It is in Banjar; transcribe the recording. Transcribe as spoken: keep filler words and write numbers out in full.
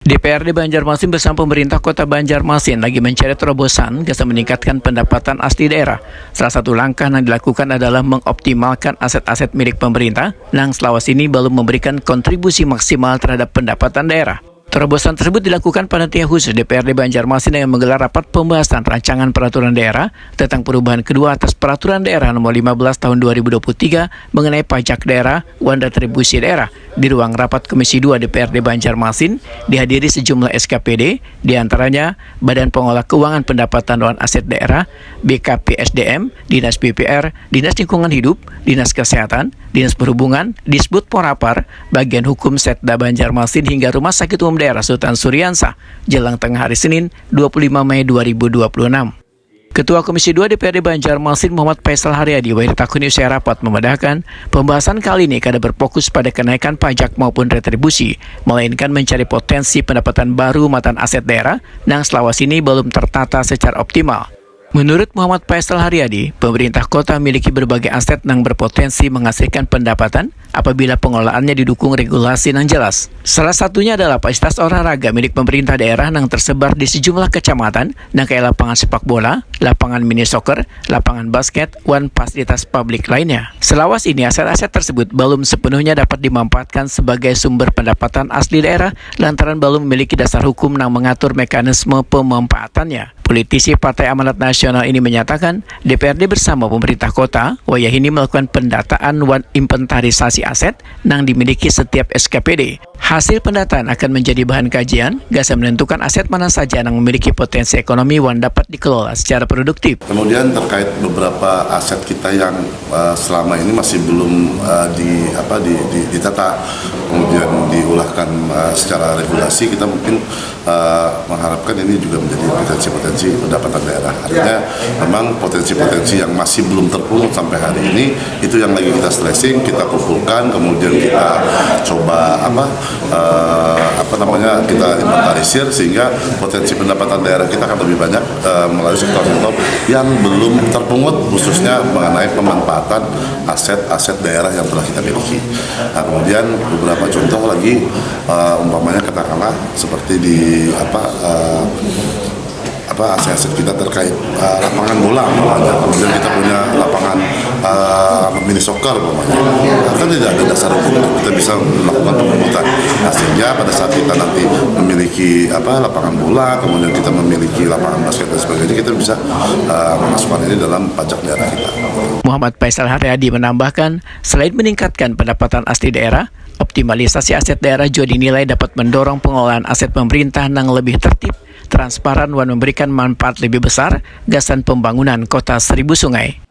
D P R D Banjarmasin bersama pemerintah kota Banjarmasin lagi mencari terobosan gasan meningkatkan pendapatan asli daerah. Salah satu langkah yang dilakukan adalah mengoptimalkan aset-aset milik pemerintah yang selama ini belum memberikan kontribusi maksimal terhadap pendapatan daerah. Terobosan tersebut dilakukan panitia khusus D P R D Banjarmasin dengan menggelar rapat pembahasan rancangan peraturan daerah tentang perubahan kedua atas peraturan daerah nomor lima belas tahun dua ribu dua puluh tiga mengenai pajak daerah wan retribusi daerah di ruang rapat Komisi dua D P R D Banjarmasin dihadiri sejumlah S K P D, di antaranya Badan Pengelola Keuangan Pendapatan wan Aset Daerah, B K P S D M, Dinas P P R, Dinas Lingkungan Hidup, Dinas Kesehatan, Dinas Perhubungan, Disbud Porapar, Bagian Hukum Setda Banjarmasin hingga Rumah Sakit Umum Daerah Sultan Suriansah jelang tengah hari Senin dua puluh lima Mei dua ribu dua puluh enam. Ketua Komisi dua D P R D Banjarmasin Muhammad Faisal Haryadi wayah ditakuni usai rapat memandahkan pembahasan kali ini kada berfokus pada kenaikan pajak maupun retribusi, melainkan mencari potensi pendapatan baru matan aset daerah nang selama ini belum tertata secara optimal. Menurut Muhammad Faisal Haryadi, pemerintah kota memiliki berbagai aset yang berpotensi menghasilkan pendapatan apabila pengelolaannya didukung regulasi yang jelas. Salah satunya adalah fasilitas olahraga milik pemerintah daerah yang tersebar di sejumlah kecamatan, nang kaya lapangan sepak bola, lapangan mini soccer, lapangan basket, wan fasilitas publik lainnya. Selawas ini, aset-aset tersebut belum sepenuhnya dapat dimanfaatkan sebagai sumber pendapatan asli daerah lantaran belum memiliki dasar hukum yang mengatur mekanisme pemanfaatannya. Politisi Partai Amanat Nasional ini menyatakan, D P R D bersama pemerintah kota wayah ini melakukan pendataan wan inventarisasi aset yang dimiliki setiap S K P D. Hasil pendataan akan menjadi bahan kajian gasan menentukan aset mana saja yang memiliki potensi ekonomi wan dapat dikelola secara produktif. Kemudian, terkait beberapa aset kita yang uh, selama ini masih belum uh, di apa di, di, ditata, kemudian diulahkan uh, secara regulasi, kita mungkin uh, mengharapkan ini juga menjadi potensi-potensi pendapatan daerah. Artinya, memang potensi-potensi yang masih belum terpungut sampai hari ini, itu yang lagi kita stressing, kita kumpulkan, kemudian kita coba apa uh, apa namanya kita inventarisir, sehingga potensi pendapatan daerah kita akan lebih banyak uh, melalui sektor-sektor yang belum terpungut, khususnya mengenai pemanfaatan aset-aset daerah yang telah kita miliki. Nah, kemudian beberapa contoh lagi, uh, umpamanya katakanlah seperti di apa uh, apa aset-aset kita terkait uh, lapangan bola umpamanya. Kemudian kita punya lapangan uh, mini soccer umpamanya. Kan tidak ada dasar hukum untuk kita bisa melakukan pemungutan. Nah, sehingga pada saat kita nanti memiliki apa lapangan bola, kemudian kita memiliki lapangan basket dan sebagainya, kita bisa uh, memasukkan ini dalam pajak daerah kita. Muhammad Faisal Haryadi menambahkan, selain meningkatkan pendapatan asli daerah, optimalisasi aset daerah juga dinilai dapat mendorong pengelolaan aset pemerintah yang lebih tertib, transparan, dan memberikan manfaat lebih besar gasan pembangunan kota Seribu Sungai.